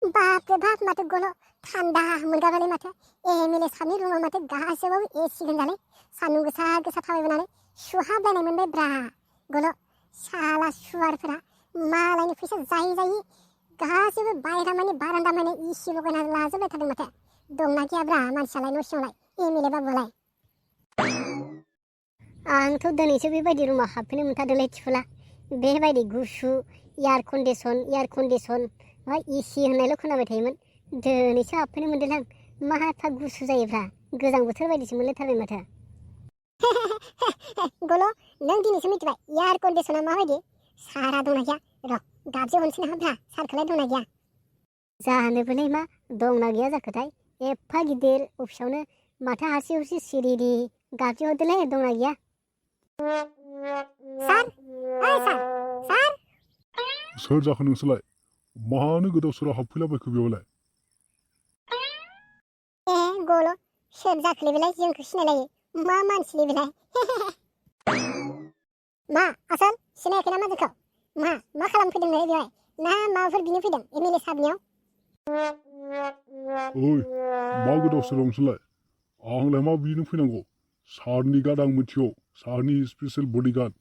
बाप रे बाप माथो गल' थान्दा मोनगाबालाय माथो एमएलए सानि रुमाव माथो गासैबाबो एसि गोनजालै सान्दुं गोसा गोसा थाबायबोनानै सुहाबलायनाय मोनबाय ब्रा गल' साला सुवारफोरा मालायनि फैसा जायै जायै गासैबो बायह्रा मानि बारान्दा मानि एसि लगायना लाजोबलायथारदों माथो दंना गैयाब्रा मानसियालाय न' सिङावलाय एमएलए बाबुआलाय आंथ' दिनैसो बेबायदि रुमाव हाबफैनो मोनथारदोंलै थिफुला बेबायदि गुसु एयार कन्डिसन एसि होननायल' खोनाबाय थायोमोन दिनैसो हाबफैनो मोनदों आं मा एफा गुसु जायोब्रा गोजां बोथोर बायदिसो मोनलायथारबाय माथो गल' नों दिनैसो मिथिबाय एयार कन्डिसना माबायदि सारा दंना गैया र' गाबज्रि हरनोसै नामाब्रा सारखौलाय दंना गैया जानोबोलाय मा दंना गैया जाखोथाय एफा गिदिर अफिसावनो माथो हारसि हुरसि सिरि गाबज्रि हरदोलाय दंना गैया सार सार सोर जाखो नोंसोरलाय मानो गोदाव सोराव हाबफैलाबायखो बेयावलाय ए गल' सोर जाखोलै बेलाय जोंखौ सिनायलायो मा मानसिलै बेलाय मा आसोल सिनायाखै नामा जोंखौ मा खालामफैदों नोंलाय बेवहाय ना माबाफोर बिनो फैदों एमएलए साहबनियाव ओइ मा गोदाव सोराव नोंसोरलाय आंलाय मा बिनो फैनांगौ सारनि गार्ड आं मिथिगौ सारनि स्पेसियेल बडिगार्ड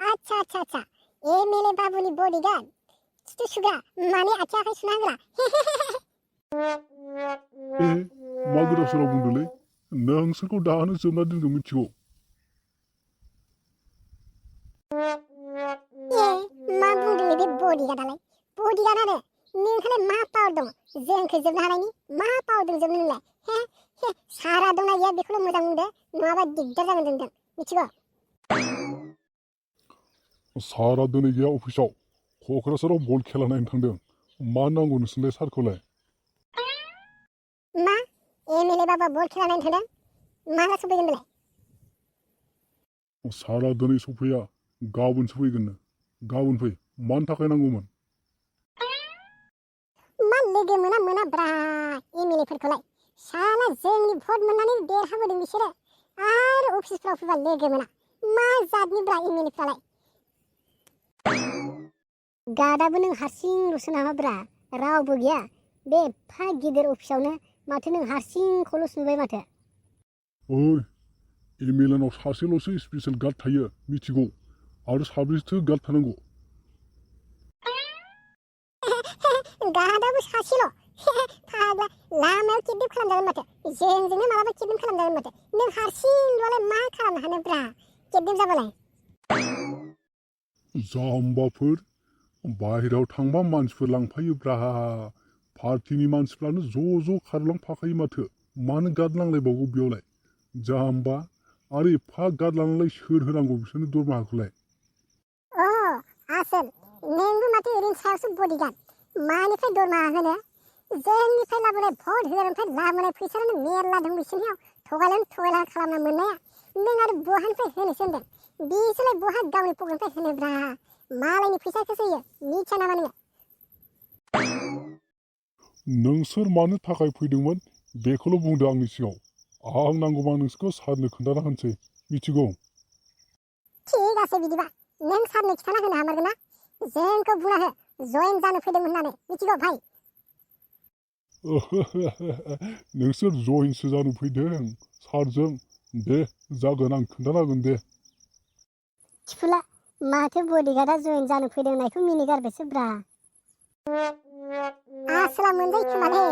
आच्छा एमएलए बाबुनि बडिगार्ड खिथु सुग्रा माने आथिं आखाइ सुना होग्रा मा गोदाव सोराव बुंदोंलै नोंसोरखौ दानो जोबना दोनगोन मिथिगौ मा बुंदोंलै बे बडिगार्डआलाय बडिगार्ड आरो नोंहालाय मा पावार दं जोंखौ जोबनो हानायनि मा पावार दं जोबनो नोंलाय सारा दंना गैया बेखौल' मोजां बुंदो नङाबा दिगदार जागोन जोंजों मिथिगौ सारा दिनै गैया अफिसाव क'क्राझाराव बल खेला नायनो थांदों मा नांगौ नोंसोरलाय सारखौलाय मा एमएलए बाबा बल खेला नायनो थांदों माला सफैगोन बेलाय सारा दिनै सफैया गाबोनसो फैगोननो गाबोन फै मानि थाखाय नांगौमोन मा लोगो मोना ब्रा एमएलएफोरखौलाय साला जोंनि भट मोननानै देरहाबोदों बिसोरो आरो अफिसफ्राव फैबा लोगो मोना मा जातनि ब्रा एमएलएफ्रालाय गार्डआबो नों हारसिंल'सो नामाब्रा रावबो गैया बे एफा गिदिर अफिसावनो माथो नों हारसिंखौल'सो नुबाय माथो ओइ एमएलएनाव सासेल'सो स्पेसियेल गार्ड थायो मिथिगौ आरो साबेसेथो गार्ड थानांगौ गार्डआबो सासेल' फाग्ला लामायाव किडनेप खालामजागोन माथो जोंजोंनो मालाबा किडनेप खालामजागोन माथो नों हारसिंल'लाय मा खालामनो हानोब्रा किडनेप जाबालाय जाम्बाफोर बाहेरायाव थांबा मानसिफोर लांफायोब्रा पार्टिनि मानसिफ्रानो ज' खारलांफाखायो माथो मानो गार्ड नांलायबावगौ बेयावलाय जाम्बा आरो एफा गार्ड लानानैलाय सोर होनांगौ बिसोरनो दरमाहाखौलाय आसोल नोंबो माथो ओरैनो सायावसो बडिगार्ड मानिफ्राय दरमाहा होनो जोंनिफ्राय लाबोनाय भट होग्रानिफ्राय लाबोनाय फैसायानो मेरला दं बिसोरनियाव थगायला खालामना मोननाया नों आरो बहानिफ्राय होनोसो होनदों बिसोरलाय बहा गावनि पकेटनिफ्राय होनोब्रा मालायनि फैसाखौसो होयो मिथिया नामा नोङो नोंसोर मानो थाखाय फैदोंमोन बेखौल' बुंदो आंनि सिगाङाव आं नांगौबा नोंसोरखौ सारनो खोन्थाना होनोसै मिथिगौ थिगासे बिदिबा नों सारनो खिथाना होनो हामारगोन ना जोंखौ बुंना हो जयेन जानो फैदोंमोन होननानै मिथिगौ भाइ नोंसोर जयेनसो जानो फैदों सारजों दे जागोन आं खोन्थाना होगोन दे थिफुला माथो बडिगार्डआ जयेन जानो फैदों होननायखौ मिनिगारबायसो ब्रा आसोला मोनजायो खोमालै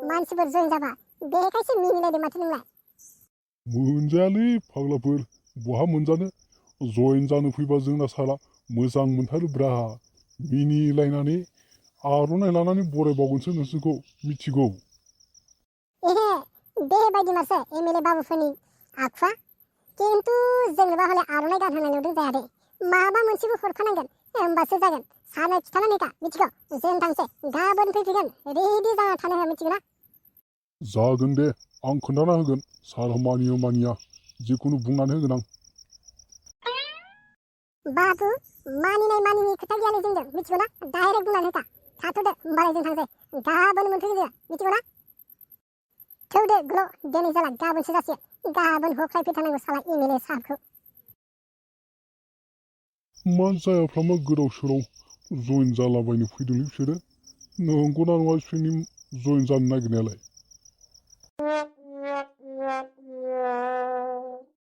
मानसिफोर जयेन जाबा बेखायसो मिनिलायदों माथो नोंलाय मोनजायालै फाग्लाफोर बहा मोनजानो जयेन जानो फैबा जोंना सारा मोजां मोनथारोब्रा मिनिलायनानै आर'नाइ लानानै बरायबावगोनसो नोंसोरखौ मिथिगौ बेबायदि मासो एमएलए बाबुफोरनि आखुआ खिन्थु जोंनोबा हले आर'नाइ गानहोनाय नुदों जायादे माबा मोनसेबो हरफानांगोन होमबासो जागोन सारनो खिथानानै का मिथिगौ जों थांसै गाबोन फैगोन रेडि जाना थानो हो मिथिगौ ना जागोन दे आं खोन्थाना होगोन सारा मानियो मानिया जिखुनु बुंनानै होगोन आं बाबु मानिनाय खोथा गैयालै जोंजों मिथिगौ ना डाइरेक्ट बुंनानै होखा थाथ'दो होमबालाय जों थांसै गाबोन मोनफैगोन जों मिथिगौ ना थौदो ग्ल' दिनै जाला गाबोनसो जासिगोन गाबोन हख्लायफैथारनांगौ साला एमएलए साहबखौ मा जायाफ्रामा गोदाव सोराव जयेन जालाबायनो फैदोंलै बिसोरो नंगौना नङा स्विमिं जइन जानो नागिरनायालाय?